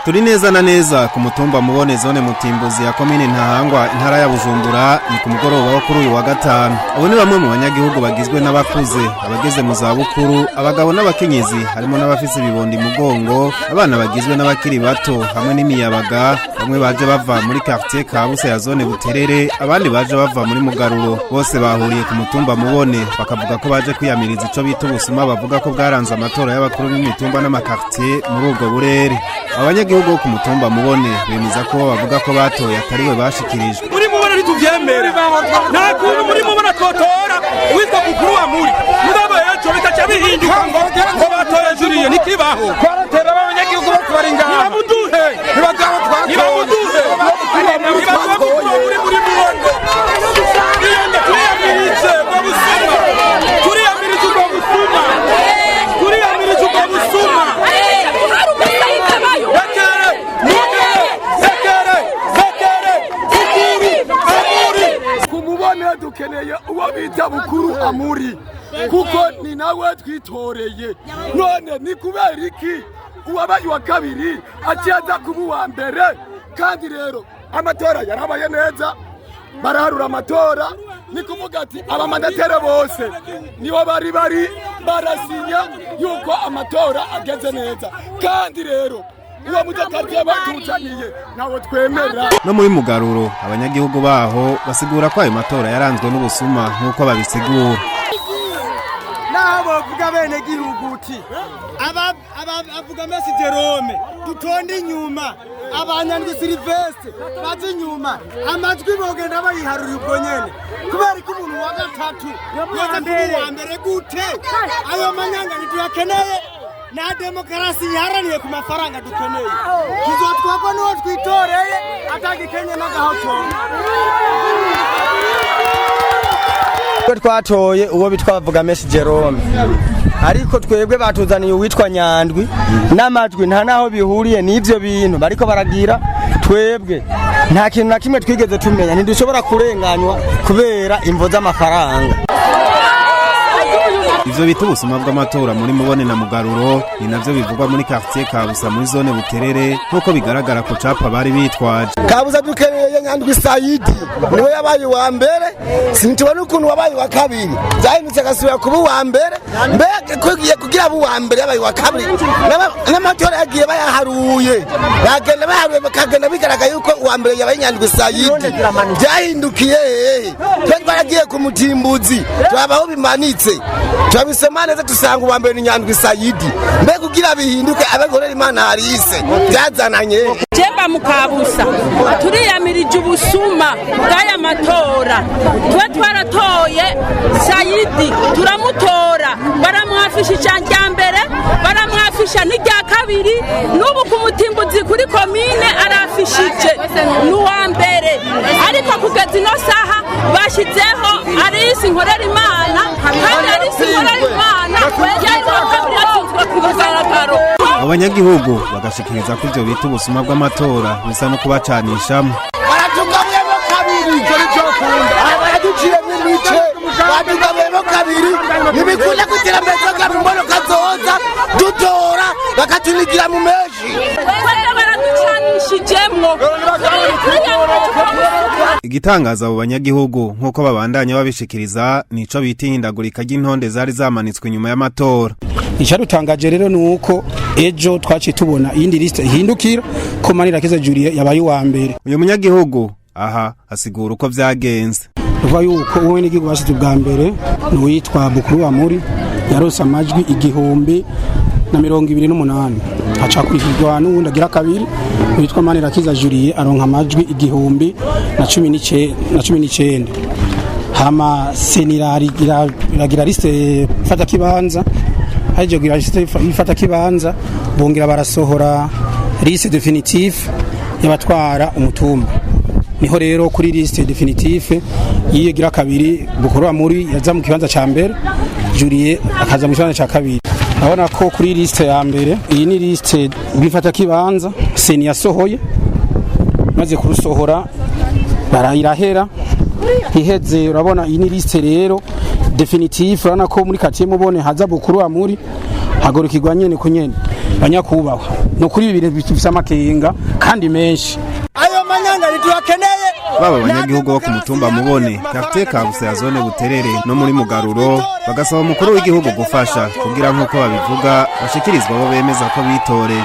Turi neza na neza ku mutumba Mubone, zone Mutimbuzi ya komine Ntahangwa, intara ya Bujumbura. Ni ku mugoroba wo kuri uyu wa gatanu. Abo ni bamwe mu banyagihugu bagizwe n'abakuze, abageze mu zabukuru, abagabo n'abakenyezi, harimo n'abafise ibibondi mugongo, abana bagizwe n'abakiri bato hamwe n'imiyabaga. Bamwe baje bava muri quartier Kabuse ya zone Buterere, abandi baje bava muri Mugaruro. Bose bahuriye ku mutumba Mubone, bakavuga ko baje kwiyamiriza ico bita ubusuma bavuga ko bwaranze amatora y'abakuru b'imitumba n'amakartier muri ubwo burere. Abanyagihugu bo ku mutumba Mubone bemeza ko bavuga ko batoye atari we bashikirijwe. Muri Mubona ntituvyemera. Nta kuntu muri Mubona twotora witwa Mukuru wa muri, mugabo ejo bikaca bihinduka ngo batoye Juriye. Ntikibaho. Twaratera abanyagihugu bose bari ngaha. Nibamuduhe. Ntibazaba twatoye. Nibamuduhe, nibaduhe Mukuru wa muri muri Mubone. Iyo nda turiyamiritse ubwo busuma, turiyamiritse ubwo busuma, turiyamiritse ubwo busuma. Rekere, mugere, rekere, rekere Bukuru Amuri. Kumubone dukeneye uwo bita Bukuru Amuri, kuko ni nawe twitoreye. None ni kubera iki uwabaye uwa kabiri aciye aza kuba uwa mbere? Kandi rero amatora yarabaye neza, baraharura amatora, ni kuvuga ati abamandataires bose nibo bari barasinya yuko amatora ageze neza. Kandi rero uwo mudakariye batuzaniye ntawe twemera. No muri Mugaruro, abanyagihugu baho basigura ko ayo matora yaranzwe n'ubusuma nk'uko babisigura. Naho bovuga bene gihugu uti avuga Mesi Jerome dutonde inyuma, abanyandwi Silvestre baje inyuma, amajwi bogenda bayiharura ubwo nyene. Kubera ko umuntu wa gatatu yoza kuba uwa mbere gute? Ayo manyanga ntituyakeneye. Nta demokarasi iharaniye ku mafaranga dukeneye. Tuzotwagwa n'uwo twitoreye atagikenye n'agahotora. Twatoye uwo bitwa bavuga Mesi Jerome, ariko twebwe batuzaniye uwitwa Nyandwi n'amajwi nta naho bihuriye n'ivyo bintu bariko baragira. Twebwe nta kintu na kimwe twigeze tumenya, ntidushobora kurenganywa kubera imvo z'amafaranga. Ivyo bita ubusuma bw'amatora muri Mubone na Mugaruro ni navyo bivugwa muri quartier Kabusa muri zone Buterere, nk'uko bigaragara ku capa bari bitwaje. Kabuza dukeneye Nyandwi Sayidi, niwe yabaye uwa mbere. Sinitubona ukuntu wabaye uwa kabiri byahindutse agasubira kuba uwa mbere. Mbega kugiye kugira abe uwa mbere yabaye uwa kabiri? N'amatora yagiye bayaharuye, bagenda baharuye, bakagenda bigaragara yuko uwa mbere yabaye Nyandwi Sayidi. Byahindukiye hehe? Twe twaragiye ku Mutimbuzi, turabaho bimanitse, turabisoma neza, dusanga uwa mbere ni Nyandwi Sayidi. Mbega kugira bihinduke abagorera Imana harise byazananye? Jemba mukabusa turiyamirije ubusuma bw'aya matora. Tuba twaratoye Sayidi, turamutora, baramwafisha ijya mbere, baramwafisha n'irya kabiri. N'ubu ku Mutimbuzi kuri komine arafishije ni uwa mbere, ariko kugeza ino saha bashyizeho Arisi Nkorera Imana, kandi Arisi Nkorera Imana yari uwa kabiri, yatsinzwe ku mugaragaro. Abo banyagihugu bagashikiriza ko ivyo bita ubusuma bw'amatora bisa no kubacanishamo. Baratugabuyemo kabiri, baraduciyemo imice, batugabuyemo kabiri. Ntibikunda ko iterambere tugaba imbonoka zoza dutora bakatunigira mu menshi. Twebwe baraducanishijemwo. Igitangaza abo banyagihugu, nk'uko babandanya babishikiriza, nico bita ihindagurika ry'intonde zari zamanitswe inyuma y'amatora. Icyadutangaje rero ni uko ejo twaciye tubona iyindi liste ihindukira ko Manirakiza Julie yabaye uwa mbere. Uyu munyagihugu aha asigura uko vyagenze. Uvuga yuko uwo n'igihugu bashyize ubwa mbere ni uwitwa Bukuru wa muri yarose amajwi 1028, acakurikirwa n'uwundi agira kabiri witwa Manirakiza Julie, aronka amajwi 1019. Hama CENI iragira liste fata kibanza, haje kugira liste ifata kibanza, bongera barasohora liste définitive y'abatwara umutumba. Niho rero kuri liste définitive yigira kabiri, Bukuru wa muri yaza mu kibanza ca mbere, Julie akaza mu kibanza ca kabiri. Urabona ko kuri liste ya mbere, iyi ni liste bifata kibanza CENI yasohoye, maze kurusohora barayirahera iheze. Urabona iyi ni liste rero Définitif, urabona ko muri quartier Mubone haza Bukuru Amuri, hagurukirwa nyene ku nyene. Banyakubahwa, no kuri ibi bintu bifise amakenga kandi menshi. Ayo manyanga ntituyakeneye. Baba abanyagihugu bo ku mutumba Mubone, quartier Kabusa ya zone Buterere, no muri Mugaruro, bagasaba umukuru w'igihugu gufasha kugira, nk'uko babivuga, bashikirizwa abo bemeza ko bitoreye.